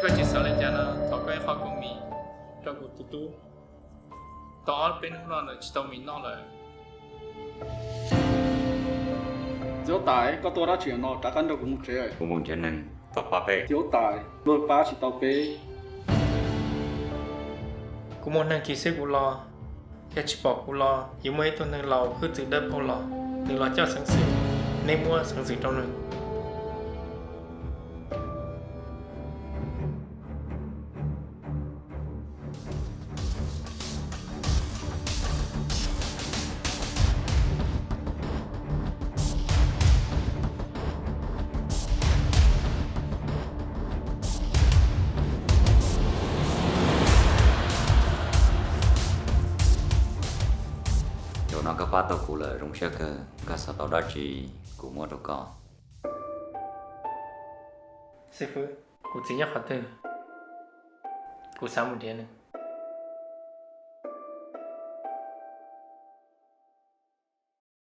Koj tsis xav li cas no, thov koj ib qho koob mis rau kuv tus tub. Tau ob peb hnub no nws tsis tau mis noj lawm. Txiv huab tais, koj tuaj dab tsi no, rov qab nrog kuv mus tsev. Kuv mus nrhiav neeg tau pab peb. Txiv huab tais, luag pab tsis tau peb. Kuv muaj neeg khi xwb kuv los, yog tsis pom kuv los yuav muaj ib tug neeg laus hwj txwv dawb paug los, nws los coj xeev xwm, neb muab xeev xwm rau nws. Zaum no koj pab tau kuv lawm zoo siab kawg, koj xav tau dab tsi kuv muab rau koj. Xib fwb, kuv txiv nyob qhov twg? Kuv xav mus nrhiav nws.